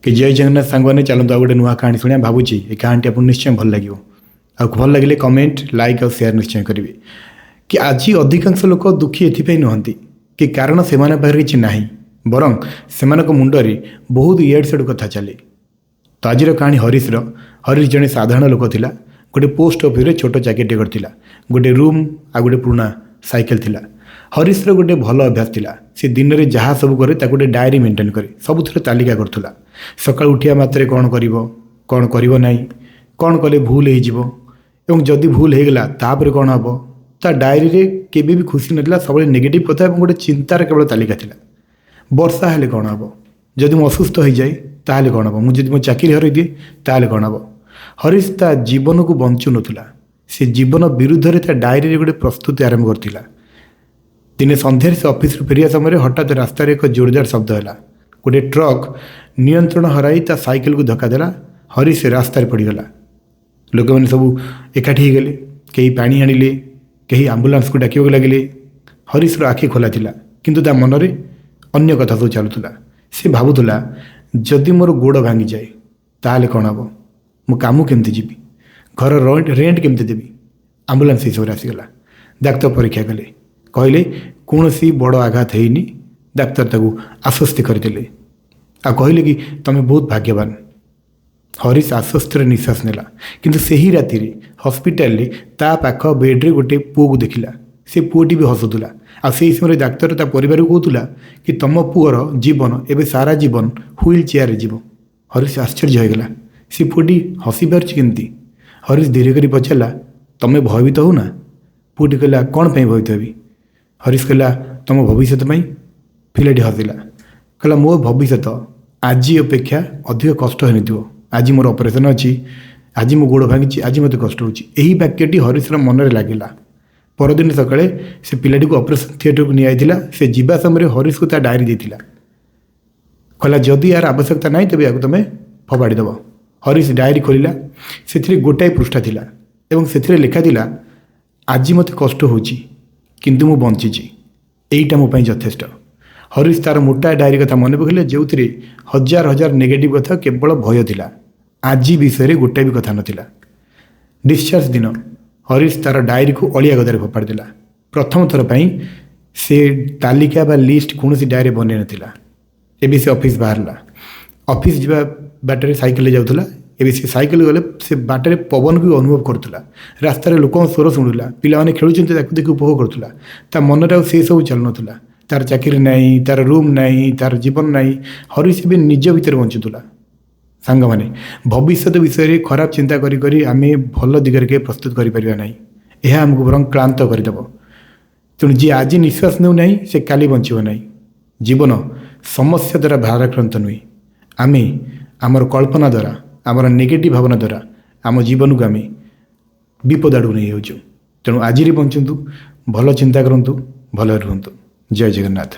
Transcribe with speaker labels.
Speaker 1: କି ଜୟ ଜଗନ୍ନାଥ ସାଙ୍ଗମାନେ, ଚାଲନ୍ତୁ ଆଉ ଗୋଟେ ନୂଆ କାହାଣୀ ଶୁଣିବା। ଭାବୁଛି ଏ କାହାଣୀଟି ଆପଣଙ୍କୁ ନିଶ୍ଚୟ ଭଲ ଲାଗିବ। ଆଉ ଭଲ ଲାଗିଲେ କମେଣ୍ଟ, ଲାଇକ୍ ଆଉ ସେୟାର ନିଶ୍ଚୟ କରିବେ। କି ଆଜି ଅଧିକାଂଶ ଲୋକ ଦୁଃଖୀ ଏଥିପାଇଁ ନୁହନ୍ତି କି କାରଣ ସେମାନଙ୍କ ପାଖରେ କିଛି ନାହିଁ, ବରଂ ସେମାନଙ୍କ ମୁଣ୍ଡରେ ବହୁତ ଇଆଡ଼ୁ ସିଆଡ଼ୁ କଥା ଚାଲେ। ତ ଆଜିର କାହାଣୀ ହରିଶର। ହରିଶ ଜଣେ ସାଧାରଣ ଲୋକ ଥିଲା। ଗୋଟେ ପୋଷ୍ଟ ଅଫିସରେ ଛୋଟ ଚାକିରିଟେ କରିଥିଲା। ଗୋଟେ ରୁମ୍ ଆଉ ଗୋଟେ ପୁରୁଣା ସାଇକେଲ ଥିଲା। ହରିଶର ଗୋଟେ ଭଲ ଅଭ୍ୟାସ ଥିଲା। ସେ ଦିନରେ ଯାହା ସବୁ କରେ, ତାକୁ ଗୋଟେ ଡାଏରୀ ମେଣ୍ଟେନ୍ କରେ। ସବୁଥିରେ ତାଲିକା କରୁଥିଲା। ସକାଳୁ ଉଠିବା ମାତ୍ରେ କ'ଣ କରିବ, କ'ଣ କରିବ ନାହିଁ, କ'ଣ କଲେ ଭୁଲ ହେଇଯିବ ଏବଂ ଯଦି ଭୁଲ ହେଇଗଲା ତାପରେ କ'ଣ ହେବ। ତା ଡାଏରୀରେ କେବେ ବି ଖୁସି ନଥିଲା। ସବୁବେଳେ ନେଗେଟିଭ୍ କଥା ଏବଂ ଗୋଟେ ଚିନ୍ତାର କେବଳ ତାଲିକା ଥିଲା। ବର୍ଷା ହେଲେ କ'ଣ ହେବ? ଯଦି ମୁଁ ଅସୁସ୍ଥ ହୋଇଯାଏ ତାହେଲେ କ'ଣ ହେବ? ମୁଁ ଯଦି ମୋ ଚାକିରି ହରାଇ ଦିଏ ତାହେଲେ କ'ଣ ହେବ? ହରିଶ ତା ଜୀବନକୁ ବଞ୍ଚୁନଥିଲା। ସେ ଜୀବନ ବିରୁଦ୍ଧରେ ତା ଡାଏରୀରେ ଗୋଟେ ପ୍ରସ୍ତୁତି ଆରମ୍ଭ କରିଥିଲା। ଦିନେ ସନ୍ଧ୍ୟାରେ ସେ ଅଫିସରୁ ଫେରିବା ସମୟରେ ହଠାତ୍ ରାସ୍ତାରେ ଏକ ଜୋରଦାର ଶବ୍ଦ ହେଲା। ଗୋଟେ ଟ୍ରକ୍ ନିୟନ୍ତ୍ରଣ ହରାଇ ତା ସାଇକେଲକୁ ଧକ୍କା ଦେଲା। ହରିଶ ରାସ୍ତାରେ ପଡ଼ିଗଲା। ଲୋକମାନେ ସବୁ ଏକାଠି ହେଇଗଲେ। କେହି ପାଣି ଆଣିଲେ, କେହି ଆମ୍ବୁଲାନ୍ସକୁ ଡାକିବାକୁ ଲାଗିଲେ। ହରିଶର ଆଖି ଖୋଲା ଥିଲା, କିନ୍ତୁ ତା ମନରେ ଅନ୍ୟ କଥା ସବୁ ଚାଲୁଥିଲା। ସେ ଭାବୁଥିଲା, ଯଦି ମୋର ଗୋଡ଼ ଭାଙ୍ଗିଯାଏ ତାହେଲେ କ'ଣ ହେବ? ମୁଁ କାମ କେମିତି ଯିବି? ଘର ରେଣ୍ଟ କେମିତି ଦେବି? ଆମ୍ବୁଲାନ୍ସ ହିସାବରେ ଆସିଗଲା। ଡାକ୍ତର ପରୀକ୍ଷା କଲେ, କହିଲେ କୌଣସି ବଡ଼ ଆଘାତ ହେଇନି। ଡାକ୍ତର ତାକୁ ଆଶ୍ୱସ୍ତି କରିଦେଲେ ଆଉ କହିଲେ କି ତୁମେ ବହୁତ ଭାଗ୍ୟବାନ। ହରିଶ ଆଶ୍ୱସ୍ତିରେ ନିଶ୍ୱାସ ନେଲା। କିନ୍ତୁ ସେହି ରାତିରେ ହସ୍ପିଟାଲରେ ତା ପାଖ ବେଡ଼୍ରେ ଗୋଟେ ପୁଅକୁ ଦେଖିଲା। ସେ ପୁଅଟି ବି ହସୁଥିଲା। ଆଉ ସେହି ସମୟରେ ଡାକ୍ତର ତା ପରିବାରକୁ କହୁଥିଲା କି ତମ ପୁଅର ଜୀବନ ଏବେ ସାରା ଜୀବନ ହ୍ୱିଲ୍ ଚେୟାରରେ ଯିବ। ହରିଶ ଆଶ୍ଚର୍ଯ୍ୟ ହୋଇଗଲା। ସେ ପୁଅଟି ହସି ପାରୁଛି କେମିତି? ହରିଶ ଧୀରେ କରି ପଚାରିଲା, ତମେ ଭୟଭୀତ ହଉନା? ପୁଅଟି କହିଲା, କ'ଣ ପାଇଁ ଭୟଭୀତ ହେବି? ହରିଶ କହିଲା, ତମ ଭବିଷ୍ୟତ ପାଇଁ। ପିଲାଟି ହସିଲା, କହିଲା, ମୋ ଭବିଷ୍ୟତ ଆଜି ଅପେକ୍ଷା ଅଧିକ କଷ୍ଟ ହୋଇନଥିବ। ଆଜି ମୋର ଅପରେସନ୍ ଅଛି, ଆଜି ମୋ ଗୋଡ଼ ଭାଙ୍ଗିଛି, ଆଜି ମୋତେ କଷ୍ଟ ହେଉଛି। ଏହି ବାକ୍ୟଟି ହରିଶର ମନରେ ଲାଗିଲା। ପରଦିନ ସକାଳେ ସେ ପିଲାଟିକୁ ଅପରେସନ୍ ଥିଏଟରକୁ ନିଆଯାଇଥିଲା। ସେ ଯିବା ସମୟରେ ହରିଶକୁ ତା ଡାଏରୀ ଦେଇଥିଲା। କହିଲା, ଯଦି ଏହାର ଆବଶ୍ୟକତା ନାହିଁ ତେବେ ଏହାକୁ ତୁମେ ଫୋପାଡ଼ି ଦେବ। ହରିଶ ଡାଏରୀ ଖୋଲିଲା। ସେଥିରେ ଗୋଟାଏ ପୃଷ୍ଠା ଥିଲା ଏବଂ ସେଥିରେ ଲେଖା ଥିଲା, ଆଜି ମୋତେ କଷ୍ଟ ହେଉଛି, କିନ୍ତୁ ମୁଁ ବଞ୍ଚିଛି। ଏଇଟା ମୋ ପାଇଁ ଯଥେଷ୍ଟ। ହରିଶ ତାର ମୋଟା ଡାଏରୀ କଥା ମନେ ପକାଇଲେ, ଯେଉଁଥିରେ ହଜାର ହଜାର ନେଗେଟିଭ୍ କଥା, କେବଳ ଭୟ ଥିଲା। ଆଜି ବିଷୟରେ ଗୋଟାଏ ବି କଥା ନଥିଲା। ଡିସଚାର୍ଜ ଦିନ ହରିଶ ତାର ଡାଏରୀକୁ ଅଳିଆ ଗଦାରେ ଫୋପାଡ଼ି ଦେଲା। ପ୍ରଥମ ଥର ପାଇଁ ସେ ତାଲିକା ବା ଲିଷ୍ଟ କୌଣସି ଡାଏରୀ ବନେଇ ନଥିଲା। ଏବେ ସେ ଅଫିସ ବାହାରିଲା। ଅଫିସ ଯିବା ବାଟରେ ସାଇକେଲରେ ଯାଉଥିଲା। ଏବେ ସେ ସାଇକେଲ ଗଲେ ସେ ବାଟରେ ପବନକୁ ବି ଅନୁଭବ କରୁଥିଲା। ରାସ୍ତାରେ ଲୋକଙ୍କ ସ୍ୱର ଶୁଣୁଥିଲା। ପିଲାମାନେ ଖେଳୁଛନ୍ତି, ତାକୁ ଦେଖି ଉପଭୋଗ କରୁଥିଲା। ତା ମନରେ ଆଉ ସେସବୁ ଚାଲୁନଥିଲା। ତାର ଚାକିରି ନାହିଁ, ତାର ରୁମ୍ ନାହିଁ, ତାର ଜୀବନ ନାହିଁ। ହରିଶ ଏବେ ନିଜ ଭିତରେ ବଞ୍ଚୁଥିଲା। ସାଙ୍ଗମାନେ, ଭବିଷ୍ୟତ ବିଷୟରେ ଖରାପ ଚିନ୍ତା କରି କରି ଆମେ ଭଲ ଦିଗରେ କେବେ ପ୍ରସ୍ତୁତ କରିପାରିବା ନାହିଁ। ଏହା ଆମକୁ ବରଂ କ୍ଳାନ୍ତ କରିଦେବ। ତେଣୁ ଯିଏ ଆଜି ନିଶ୍ୱାସ ନେଉନାହିଁ, ସେ କାଲି ବଞ୍ଚିବ ନାହିଁ। ଜୀବନ ସମସ୍ୟା ଦ୍ୱାରା ଭାରାକ୍ରାନ୍ତ ନୁହେଁ। ଆମେ ଆମର କଳ୍ପନା ଦ୍ୱାରା, ଆମର ନେଗେଟିଭ୍ ଭାବନା ଦ୍ୱାରା ଆମ ଜୀବନକୁ ଆମେ ବିପଦ ଆଡ଼କୁ ନେଇଯାଉଛୁ। ତେଣୁ ଆଜିରେ ବଞ୍ଚନ୍ତୁ, ଭଲ ଚିନ୍ତା କରନ୍ତୁ, ଭଲରେ ରୁହନ୍ତୁ। ଜୟ ଜଗନ୍ନାଥ।